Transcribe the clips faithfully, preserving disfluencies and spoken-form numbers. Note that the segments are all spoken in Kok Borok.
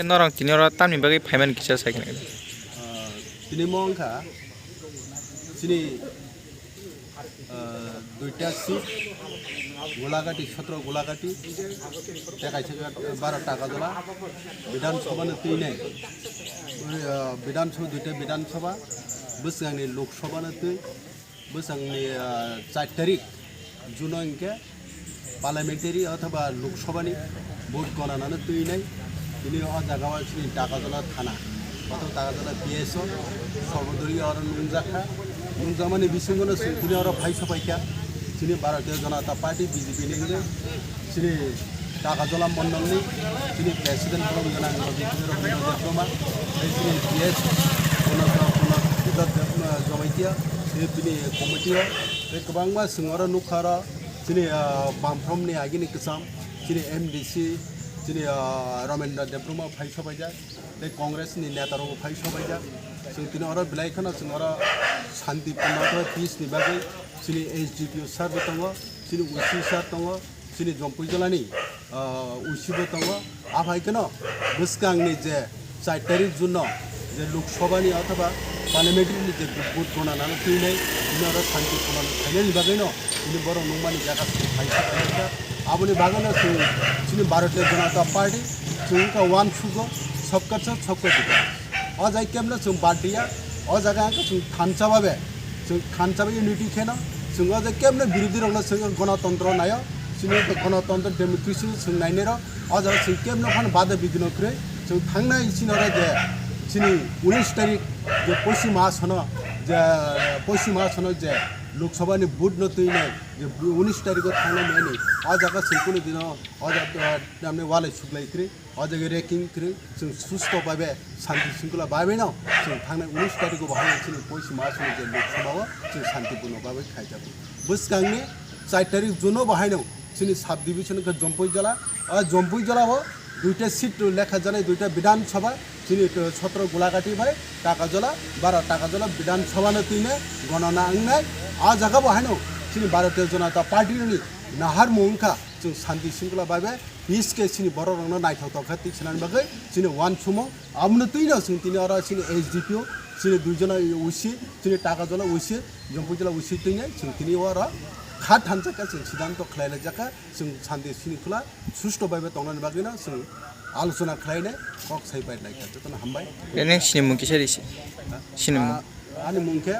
Norok tini oro tamni bagwi phaimani kisa sai khna. Ah, tini mo wngkha chini, ah, duita seat, Gulagati, sotro Gulagati, tei kaisa baro Takarjala, Bidhan Sabha no twi nai. Ah, Bidhan Sabha, duita Bidhan Sabha, bwswkangni Lok Sabha no twi, bwswkangni, ah, char tarik June o hinkhe parliamentary othoba Lok Sabha ni vote gonanano twi nai. Tini o jaga o chini Takarjala thana, othoba Takarjala P S o, Sorbodoriya oro nungjakha. Nungjakmani bisingo no chwng tini oro phai sopaikha. Chini Bharatiya Janata Party, B J P ni wngwi chini Takarjala mondolni chini president borok gwnang Rabindra Debbarma, tei chini G S Kono, Kono Bidot Deb-, Jamatia, chini bini committee o tei kwbangma chwng oro nukha oro chini, ah, Bamfront ni agini kwcham, chini M D C, chini, ah, Ramendra Debbarma phai sopaijak, tei Congress ni neta rok bo phai sopaijak. Chwng tini oro belai kheno chwng oro shanti purno khe peace ni bagwi chini S D P O sir bo tongo, chini O C sir tongo, chini Jampui jilani, ah, O C bo tongo. Aphai kheno bwskangni je char tarik June no je Lok Sabha ni othoba parliamentary ni je vote gonanano twi nai, tini oro shanti purno khainani bagwi no tini borok nungmani jaga se phai sopaijak. Aboni bagwi no chwng chini Bharatiya Janata Party chwng wngkha one sugo, sabka saath, sabka vikas. O jaga kemno chwng bad diya, o jaga ang chwng thansa babe, chwng thansa babe unity kheno, chwng o jaga kemno birodhi rokno chwng gonotantro nayo, chini gonotantro democracy chwng nainero, o jaga chwng kemno phano bada bidino kwrwi, chwng thangnai chini oro je chini unis tarik je poishi mas hono, je poishi mas hono je Lok Sabha ni vote no twi nai, je unis tarik o thangnai nai ni, o jaga chwng kunu dino o jaga, eh, tamni walai suklai kwrwi. O jaga ranking kwrwi, chwng susto babe, shanti shringkhola babe no, chwng thangnai unis tarikh o bahai chini poishi mas ni je Lok Sabha o chwng shanti purno babe khaijago. Bwskangni char tarikh June o bahai no chini sub division khe Jampui jala, o Jampui jala o duita seat lekha janai, duita Bidhan Sabha, chini sotro Gulagati bai Takarjala, bara Takarjala Bidhan Sabha no twi ne gonana wngnai. O jaga bahai no chini Bharatiya Janata Party ni naharmung wngkha, chwng shanti shringkhola babe peace khe chini borok rokno naithok tongkha twi sanani bagwi chini uansukmung. Abono twino chwng tini oro chini S D P O, chini duijona O C, chini Takarjala O C, Jampui jala O C twino chwng tini oro kha thansa khe chwng siddhanto khlai laijak kha, chwng shanti shringkhola susto bai bai tongnani bagwino chwng alochona khlainai kok sai pai lai kha. Jotono hambai. Ene sini mung kisa risi. Sini mung. Ah, ani mung khe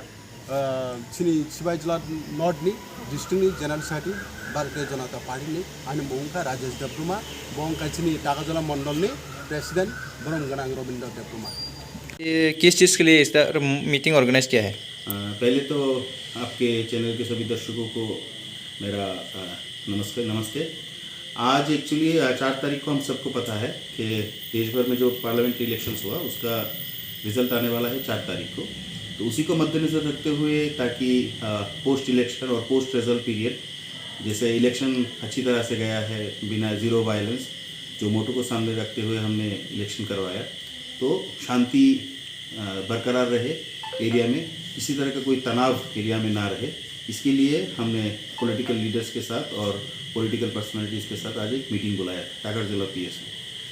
Ah, chini Sipaijala North ni district ni General Secretary, Bharatiya Janata Party ni, ani mung wngkha Rajesh Debbarma, bo wngkha chini Takarjala Mondol ni President, borom gwnang Rabindra Debbarma. ये किस चीज़ के लिए इस तरह meeting organise किया है? अ, पहले तो आपके चैनल के सभी दर्शकों को मेरा, अ, नमस्कार, नमस्ते। आज एक्चुअली, अ, चार तारीख को हम सबको पता है कि देश भर में जो पार्लियामेंट्री इलेक्शंस हुआ, उसका रिजल्ट आने वाला है चार तारीख को। तो उसी को मद्देनज़र रखते हुए, ताकि, अ, पोस्ट इलेक्शन और पोस्ट रिजल्ट पीरियड, जैसे इलेक्शन अच्छी तरह से गया है, बिना ज़ीरो वायलेंस, जो मोटो को सामने रखते हुए हमने इलेक्शन करवाया, तो शांति अ, बरकरार रहे एरिया में, किसी तरह का कोई तनाव एरिया में ना रहे, इसके लिए हमने पॉलिटिकल लीडर्स के साथ और पॉलिटिकल पर्सनालिटीज़ के साथ आज एक मीटिंग बुलाया था टाकरजला पीएस में।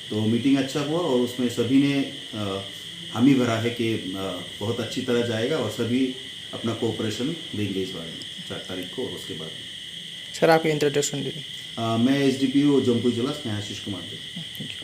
तो मीटिंग अच्छा हुआ और उसमें सभी ने, अ, हामी भरा है कि, अ, बहुत अच्छी तरह जाएगा और सभी अपना कोऑपरेशन देंगे इस बारे में चार तारीख को और उसके बाद में। सर, आपकी इंट्रोडक्शन दीजिए। अ, मैं एसडीपीओ जम्पुई जला, स्नेहाशीष कुमार देव। Thank you.